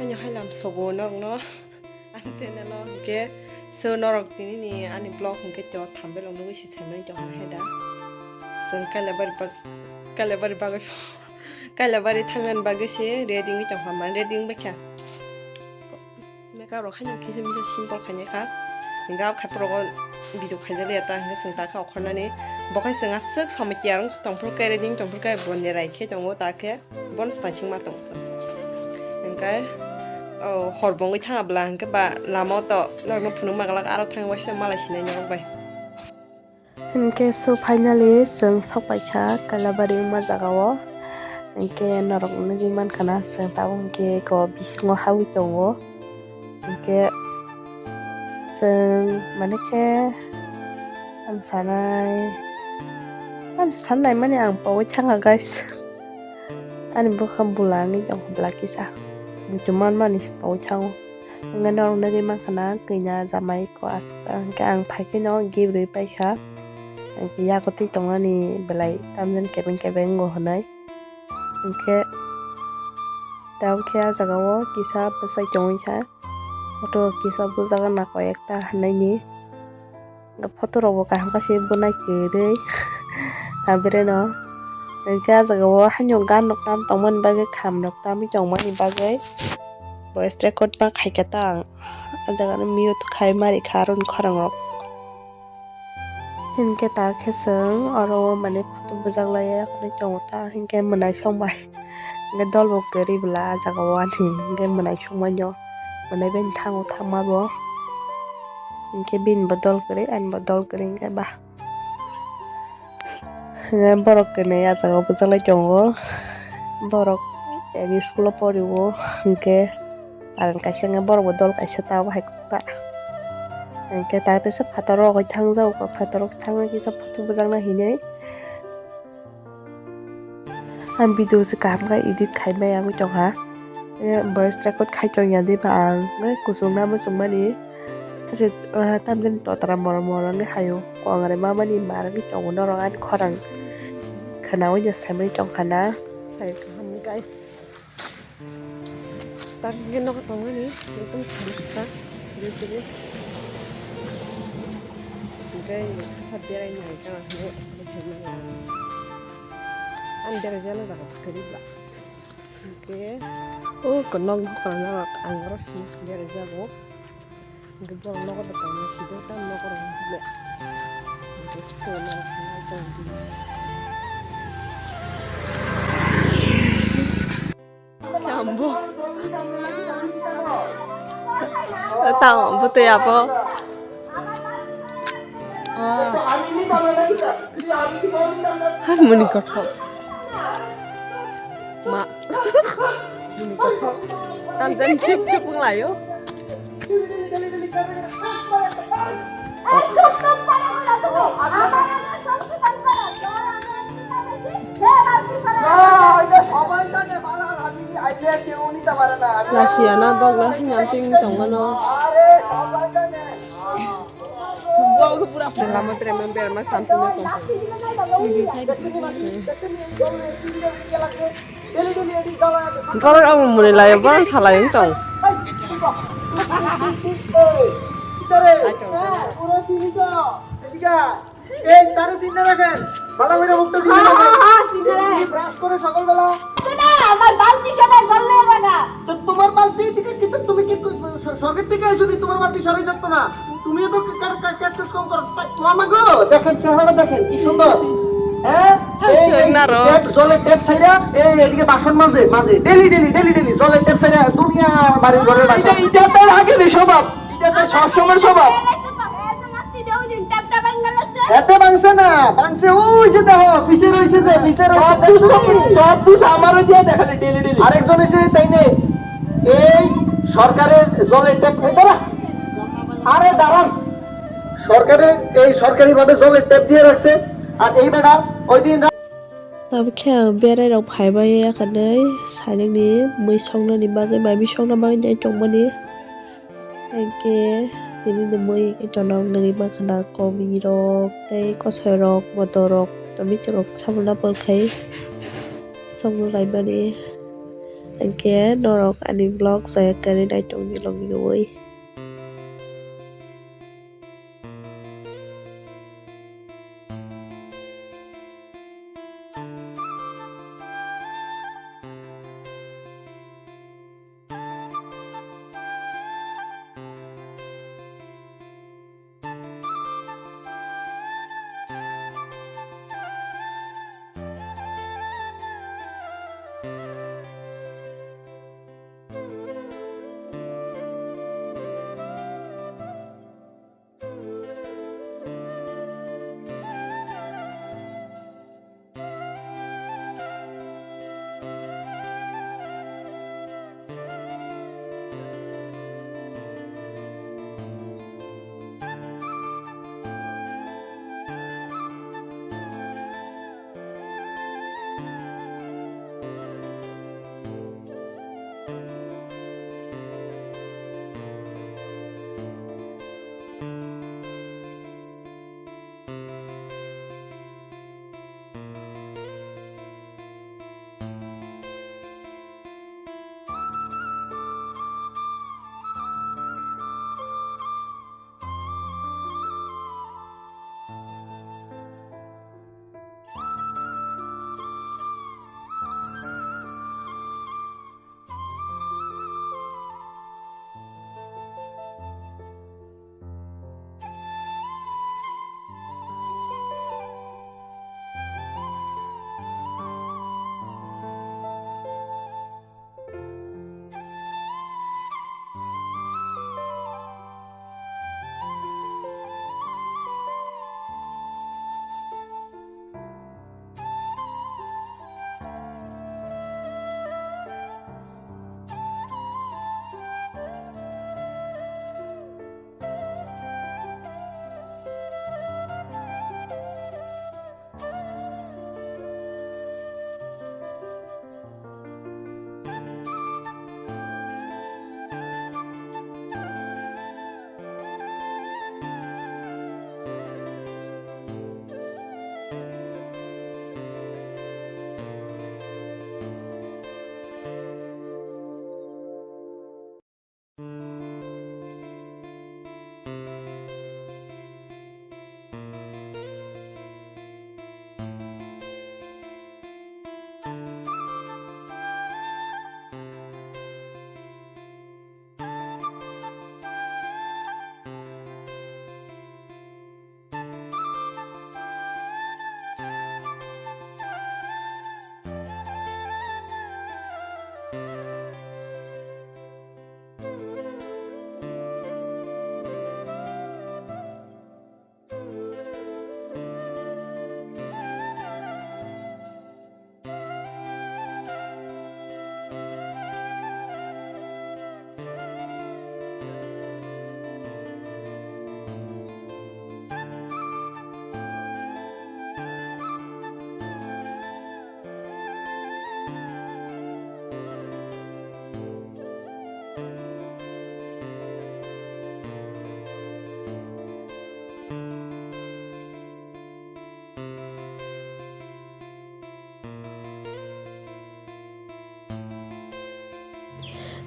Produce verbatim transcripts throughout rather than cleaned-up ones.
Ani hai lam sogo norokno ani channel o hwnkhe, so norok tini ni ani vlog hwnkhe to thumbnail o nugwi si saimani tong hai da. Chwng Kailabari bag, Kailabari bagwi, Kailabari thangnani bagwi se ready wngwi tong kha, man ready wngbai kha. Makeup rok haino kisa misa simple khainai kha. Hingke abo khaipro rogo video khaijak ya ta hingke chwng ta khe okhornani. Bo khe chwng aswk somoi tiyar wng tong phuru khe ready wng tong phuru khe bo nerai khe tongo ta khe bono swtang singma tong chwng. Hingke o hor bo wngwi thang abla hingke ba lama o to norokno phunuk ma glak aro thang waisa malai sinai norok bai. Hinkhe so finally chwng sok paikha Kailabari wngma jagao. Hinkhe norok nugwi mankha na chwng tabuk hinkhe eko bisingo habwi tongo. Hinkhe chwng mani khe tamo sanai, tamo sanai mani ang paui thangkha guys. Ani bwkha bwla wngwi tongkha bwla kisa. Muitu manmani se paui thango. Hingke norok nugwi mankha na kanya jamai ko aswk ta. Hingke ang phai khe no gift rwi paikha. Hingke yago twi tongnani belai tamjani kebeng kebeng go hwnwi. Hingke tabuk khe ah jagao kisa bwsai tongwi kha. Photo kisa bujak na koi ekta hwnwi ni. Photo rok bo kaham khe se bwnai kwrwi. Abereno hingke ah jagao haino gan rok tam tongmani bagwi kham rok tamwi tongmani bagwi voice record ma khaikha ta ang. Ah jagano mute khai ma rikha aroni khorang rok. Hinkhe ta khe chwng oro mane photo bujak laiya hinwi tongo ta hinkhe mwnaisong bai. Hinkhe dol bo kwrwi bwla ah jagao ani hinkhe mwnaisong bai no mwnai bai thango thangma bo. Hinkhe bini bo dol kwrwi ani bo dol kwrwi hinkhe ba. Hingke borok kwnwi ah jagao bwchalai tongo. Borok agi school o porio hingke current kaisa wngya borok bo dol kaisa ta obo hai kok ta. Hingke ta teisa phataro rok thang jago phataro thangwi kisa photo bwjakna hinwi. Ang video se kaham khe edit khai maya wngwi tongkha. Voice record khai tongya diba ang kuchukna muchungmani. Ase, ah, tamjani totara mora mora wngwi hayo. Kongre mamani mar wngwi tongo norok ani khorang khwnaui no saimani tongkha na. Sai kaham guys. Tamjani nogo tongmani ekdom thanis kha. Jotoni. Hingke sa berai nai ta hingke. Ang berai jana jaga kwrwi bwla. Hingke o nok bukhara norok ang oro sini berai jago. Hingke borok nogo da tongmani sidi o tamo nogo rok hwnle. Hingke sona tongdi. Ambo. Tamo bwtwi abo. Hai muni kothok. Ma. Muni kothok. Tamjani chuk chuk wnglaio. Lasiya na bagla hinam ting tongmano. Lama berema berema sampung tong. Gorok ang muni lai bang salai tong. এই তারে চিনে রাখেন, ভালো করে মুখটা চিনে রাখেন। হ্যাঁ, হ্যাঁ, চিনে রাখেন। এই ব্রাশ করে সকালবেলা। না, আমার বালতি সবাই জল নিয়ে রাখা। তো তোমার বালতি থেকে কিন্তু তুমি কি ক-, স-, স্বর্গের থেকে এসো নি, তোমার বালতি সরাই যাচ্ছে না। তুমিও তো কা-, কা-, কাজ টাজ কম করো। তা-, মামা গো, দেখেন চেহারা দেখেন, কি সুন্দর। হ্যাঁ? এই, এই ট্যাপ, জলের ট্যাপ ছাইড়া, এই এদিকে বাসন মাজে, মাজে। ডেইলি, ডেইলি, ডেইলি, ডেইলি জলের ট্যাপ ছাইড়া দুনিয়া বাড়ির ঘরের বাসন। এটা, এটা তার আগে স্বভাব। এটা তো সব সময় স্বভাব। এতে ভাঙছে না, ভাঙছে ওই যে দেখো, পিছে রয়েছে যে, পিছে রয়েছে। সব দোষ, সব দোষ আমার ওই যে দেখালে ডেইলি ডেইলি। আরেকজন হইছে তাই নে, এই সরকারের জলের ট্যাপ, এই দাঁড়া। আরে দাঁড়ান, সরকারের, এই সরকারিভাবে জলের ট্যাপ দিয়ে রাখছে, আর এই বেটা ওই দিন Tabuk khe ang berai rok phai bai ya khanai sainani mui soknani bagwi mai mui sokna bagwi nai tongmani. Hinkhe tini ni mui joto no nugwi mankha na kobi rok tei kosoi rok motor rok tomato rok samung na pwlkhai sokna laimani. Hwnkhe norok ani vlog chaya kwrwi naitokni logi rwui.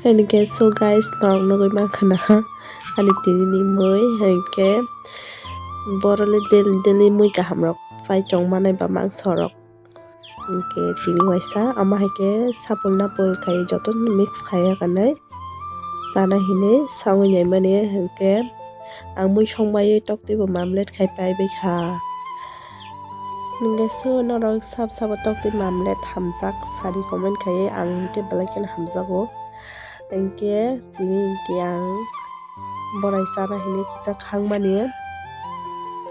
Hinkhe so guys, norok nugwi mankha na ani tini ni mui, hinkhe borok le daily daily mui kaham rok chai tong mani ba mangso rok. Hinkhe tini waisa ama hai khe sapul napul khai jotono mix khai ya kanai. Tana hinwi sangwi naimani hinkhe ang mui songbai toktwi bo mamlet khai paibai kha. Hinkhe so norok sab sabo toktwi mamlet hamjak sadi comment khai ang hinkhe belai kheno hamjago. Hinkhe tini hinkhe ang borai chana hinwi kisa khangmani.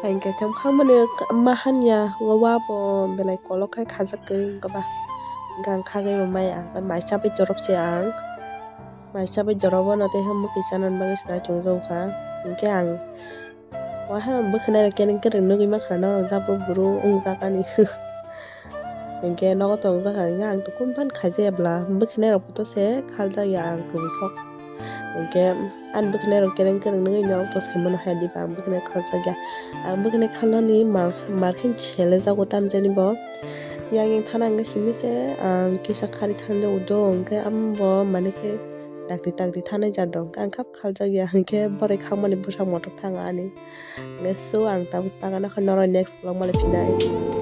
Hinkhe thum khangmani ma hanya wa bo belai kolok khai khajak kwrwi wngkha ba. Gang khagwi bo maya maisa bai jorop se ang. Maisa bai jorop no tei hwn bwkwi chana bagwi se nai tongjago kha. Hinkhe ang waha bwkhwnai rok kereng kereng nugwi mankha norok jabo buru wngjak ani. Hinkhe nogo tongjak ang, ang to kumpan khaijaya bwla, bwkhinai rok poto se khaljak ya ang kubui kok. Hinkhe ani bwkhinai rok kereng kereng nugwi norok to saimano hai diba, ang bwkhinai khaljak ya. Ang bwkhinai khalnani mar, mar khe selejago tamjani bo. Yang yang thana hwnkhe simi se ang kisa khari thanjak udo, hwnkhe amo bo mane khe dakti dakti thanai jat rok hwnkhe ang kha khaljak ya, hwnkhe bohroi khangmani bwsak motok thang ani. Hwnkhe so ang tabuk taka nokha norok next vlog malai phinai.